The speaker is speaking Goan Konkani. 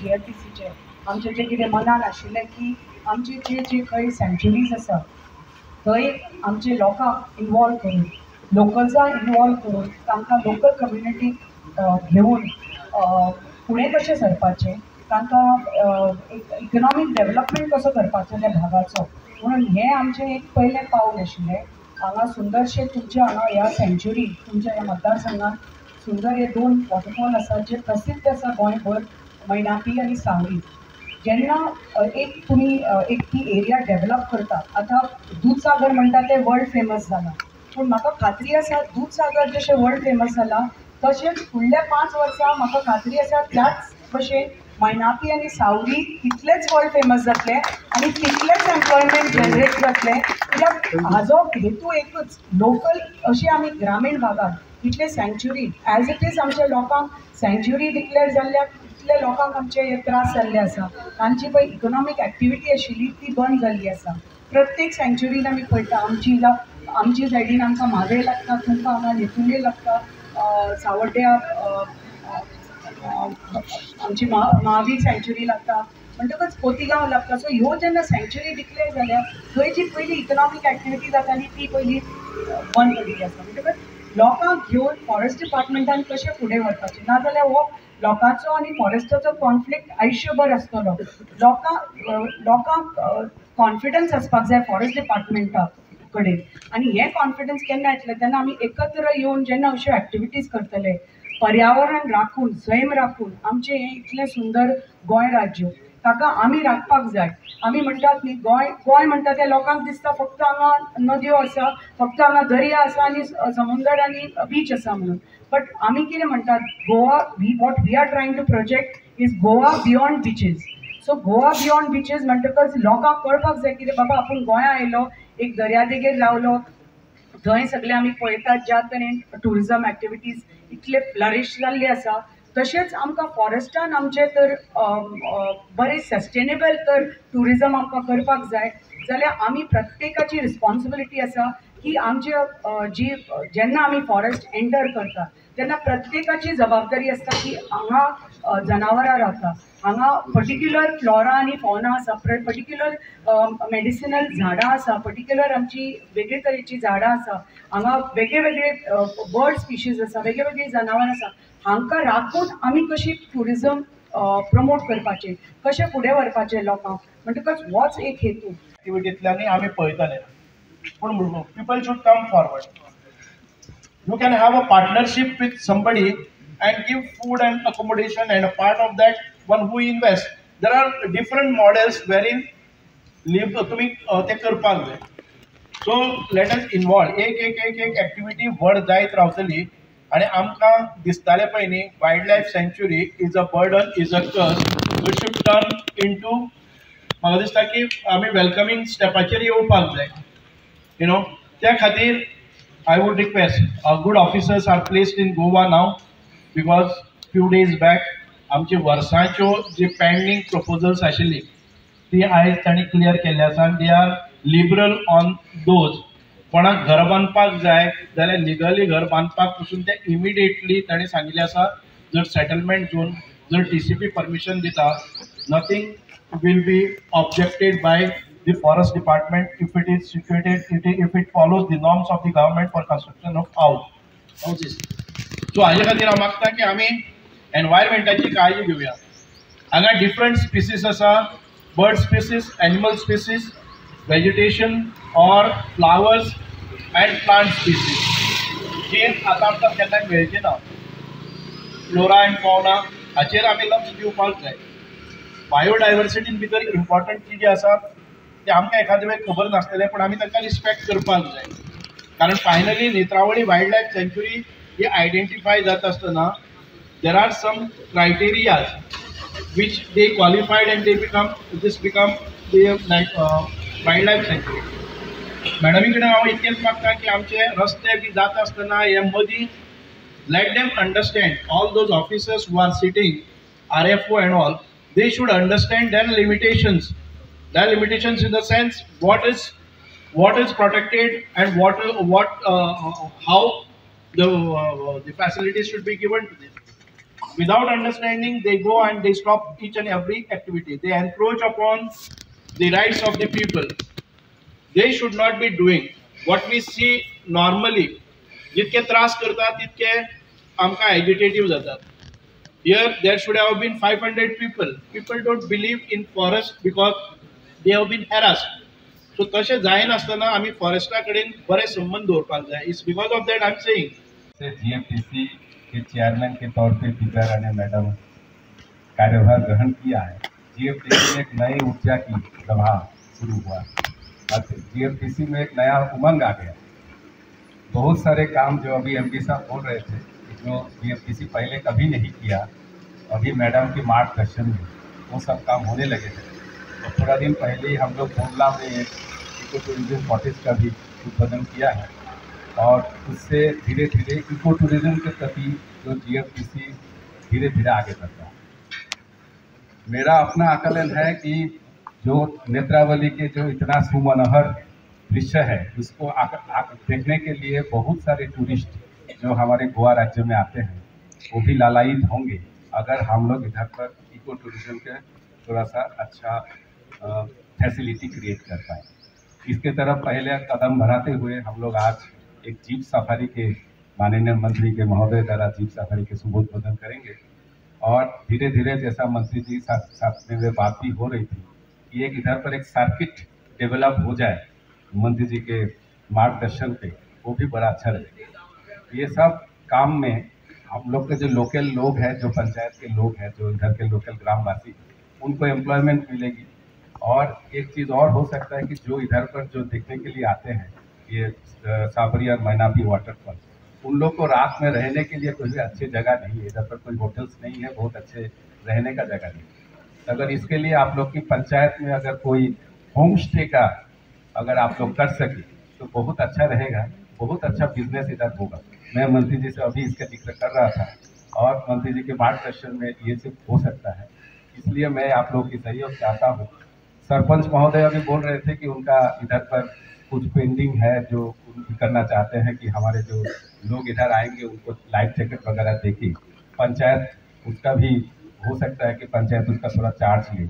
जीएफडीसीचे आमचें जें कितें मनान आशिल्लें की आमचे जे जे खंय सँच्युरीज आसा थंय आमचे लोकांक इनवॉल्व करून, लोकल्सांक इनवॉल्व करून, तांकां लोकल कम्युनिटीक घेवन फुडें कशें सरपाचें, तांकां एक इकनॉमीक डेवलपमेंट कसो करपाचो त्या भागाचो, म्हणून हें आमचें एक पयलें पावल आशिल्लें. हांगा सुंदरशें तुमच्या हांगा ह्या सँच्युरी तुमच्या ह्या मतदारसंघात सुंदर हे दोन वॉटरफॉल आसा जे प्रसिद्ध आसा गोंयभर, मैनापी आनी सावरी. जेन्ना एक तुमी एक ती एरिया डेवलप करता, आतां दूदसागर म्हणटा तें वर्ल्ड फेमस जालां, पूण म्हाका खात्री आसा दूदसागर जशें वर्ल्ड फेमस जालां तशेंच फुडल्या 5 वर्सां म्हाका खात्री आसा त्याच भशेन मैनापी आनी सावरी तितलेच वर्ल्ड फेमस जातले आनी तितलेच एम्प्लॉयमेंट जनरेट जातलें. कित्याक हाजो हेतू एकूच, लोकल अशी आमी ग्रामीण भागांत इतले सँच्युरी एज it is आमच्या लोकांक सँच्युरी डिक्लेअर जाल्ल्याक इतले लोकांक आमचे हे त्रास जाल्ले आसा, तांची पळय इकनॉमीक एक्टिविटी आशिल्ली ती बंद जाल्ली आसा. प्रत्येक सँच्युरीन आमी पळयता, आमची सायडीन आमकां म्हादय लागता, तुमकां हांगा नेतुर्ले लागता, सावड्ड्या आमची महावीर सँच्युरी लागता, म्हणटकच खोतीगांव लागता. सो ह्यो जेन्ना सँच्युरी डिक्लेअर जाल्या थंय जी पयली इकनॉमीक एक्टिविटी जाताली ती पयली बंद पडिल्ली आसा. म्हणटकच लोकांक घेवन फॉरेस्ट डिपार्टमेंटान कशें फुडें व्हरपाचें, नाजाल्यार हो लोकांचो आनी फॉरेस्टाचो कॉन्फ्लिक्ट आयुश्यभर आसतलो. लोकांक कॉन्फिडन्स आसपाक जाय फॉरेस्ट डिपार्टमेंटा कडेन, आनी हें कॉन्फिडन्स केन्ना येतलें, तेन्ना आमी एकत्र येवन जेन्ना अश्यो एक्टिविटीज करतले, पर्यावरण राखून, सैम राखून, आमचें हें इतलें सुंदर गोंय राज्य ताका आमी राखपाक जाय. आमी म्हणटात न्ही गोंय गोंय म्हणटा तें लोकांक दिसता फक्त हांगा नदयो आसा, फक्त हांगा दर्या आसा आनी समुंदर आनी बीच आसा म्हणून, बट आमी कितें म्हणटात, Goa, we what we are trying to project is Goa beyond beaches. So Goa beyond beaches म्हणटकच लोकांक कळपाक जाय कितें बाबा आपूण गोंया आयलो, एक दर्यादेगेर रावलो, थंय सगळें आमी पळयतात ज्या तरेन ट्युरिजम एक्टिविटीज इतले फ्लरीश जाल्ले आसा, तशेंच आमकां फॉरेस्टान आमचें तर बरें सस्टेनेबल तर ट्युरिजम आमकां करपाक जाय जाल्यार आमी प्रत्येकाची रिस्पॉन्सिबिलिटी आसा की आमचे जी जेन्ना आमी फॉरेस्ट एंटर करता तेन्ना प्रत्येकाची जबाबदारी आसता की हांगा जनावरां रावता, हांगा पर्टिक्युलर फ्लॉरा आनी फॉना आसा, पर्टिक्युलर मेडिसिनल झाडां आसा, पर्टिक्युलर आमची वेगळे तरेची झाडां आसा, हांगा वेगळे वेगळे बर्ड स्पिशीज आसा, वेगळे वेगळे जनावरां आसा, हांकां राखून आमी कशी ट्युरिजम प्रमोट करपाचें, कशें फुडें व्हरपाचें लोकांक, म्हणटकच होच एक हेतू. एक्टिविटींतल्यानूय आमी पळयताले, पूण people should come forward. You can have a partnership with somebody and give food and accommodation, and a part of that one who invests. There are different models wherein live तुम्ही ते करपाक जाय. So let us involve. एक एक एक एक एक्टिविटी व्हड जायत रावतली आनी आमकां दिसतालें पळय न्ही, wild life sanctuary is a burden, is a curse, it should turn into, म्हाका दिसता की आमी वेलकमींग स्टेपाचेर येवपाक जाय, you know. त्या खातीर I would request, good officers are placed in Goa now, because few days back आमची वर्साच्यो जी पेंडींग प्रपोजल्स आशिल्ली ती आयज तांणी क्लियर केल्ली आसा आनी they are liberal on those. कोणाक घर बांदपाक जाय जाल्यार लिगली घर बांदपाक पसून ते इमिडिएटली तांणी सांगिल्लें आसा, जर सेटलमेंट झोन जर टीसीपी परमिशन दिता, nothing will be objected by the forest department if it is situated, if it follows the norms of the government for construction of houses. So हाजे खातीर हांव मागता की आमी एनवायरमेंटाची काळजी घेवया. हांगा डिफरंट स्पिसीस आसा, bird species, animal species, vegetation or flowers and plant species जी आतां आमकां केन्नाय मेळची ना. फ्लोरा अँड फॉना हाचेर आमी लक्ष दिवपाक जाय. बायोडायवर्सिटीन भितर इम्पॉर्टंट जी आसा ते आमकां एखादे वेळ खबर नासतलें, पूण आमी तांकां रिस्पेक्ट करपाक जाय. कारण finally Netravali wild life sanctuary ही आयडेंटिफाय जाता आसतना there are some criterias which they qualified and they become, this become the wild life sanctuary. मॅडमी कडेन हांव इतकेंच मागता की आमचे रस्ते बी जाता आसतना हे मदीं let them understand, all those officers who are sitting, RFO and all, they should understand their limitations. Their limitations in the sense what is protected and how the facilities should be given to them. Without understanding, they go and they stop each and every activity. They encroach upon the rights of the people. They should not be doing what we see normally. जितके त्रास करतात तितके आमकां एजिटेटीव जातात. Here there should have been 500 people. People don't believe in forest because they have been harassed. So तशें जायनासतना आमी फॉरेस्टा कडेन बरे संबंद दवरपाक जाय. It's because of that I am saying. GFDC K chairman K तौर पे दिव्या राणे मैडम कार्यभार ग्रहण किया है। जीएफडीसी में एक नई ऊर्जा की प्रवाह शुरू हुआ और जीएफडीसी में एक नया उमंग आ गया। बहुत सारे काम जो अभी एमडी साहब बोल रहे थे जो जीएफडीसी पहले कभी नहीं किया, अभी मैडम के मार्गदर्शन में वो सब काम होने लगे हैं। और थोड़ा दिन पहले ही हम लोग बोमला में एक इको टूरिज्म कॉटेज का भी उद्বোधन किया है और उससे धीरे धीरे इको टूरिज्म के प्रति जो जीएफडीसी धीरे धीरे आगे बढ़ रहा है। मेरा अपना आकलन है कि जो नेत्रावली के जो इतना सुमनोहर दृश्य है उसको देखने के लिए बहुत सारे टूरिस्ट जो हमारे गोवा राज्य में आते हैं वो भी लालायित होंगे अगर हम लोग इधर पर इको टूरिज्म के थोड़ा सा अच्छा फैसिलिटी क्रिएट कर पाए। इसके तरफ पहले कदम बढ़ाते हुए हम लोग आज एक जीप सफारी के माननीय मंत्री के महोदय द्वारा जीप सफारी के शुभ उद्बोधन करेंगे और धीरे धीरे जैसा मंत्री जी साथ में बात भी हो रही थी कि एक इधर पर एक सर्किट डेवलप हो जाए मंत्री जी के मार्गदर्शन पे, वो भी बड़ा अच्छा लगेगा। ये सब काम में हम लोग के जो लोकल लोग हैं, जो पंचायत के लोग हैं, जो इधर के लोकल ग्रामवासी, उनको एम्प्लॉयमेंट मिलेगी। और एक चीज़ और हो सकता है कि जो इधर पर जो देखने के लिए आते हैं ये साबरी और मैनापी वाटरफॉल, उन लोग को रात में रहने के लिए कोई भी अच्छी जगह नहीं है, इधर पर कोई होटल्स नहीं है, बहुत अच्छे रहने का जगह नहीं है। अगर इसके लिए आप लोग की पंचायत में अगर कोई होम स्टे का अगर आप लोग कर सके तो बहुत अच्छा रहेगा, बहुत अच्छा बिजनेस इधर होगा। मैं मंत्री जी से अभी इसका जिक्र कर रहा था और मंत्री जी के मार्गदर्शन में ये सिर्फ हो सकता है, इसलिए मैं आप लोग की सहयोग चाहता हूँ। सरपंच महोदय अभी बोल रहे थे कि उनका इधर पर कुछ पेंडिंग है जो करना चाहते हैं कि हमारे जो लोग इधर आएंगे उनको लाइफ जैकेट वगैरह देके पंचायत, उसका भी हो सकता है कि पंचायत उसका थोड़ा चार्ज ले।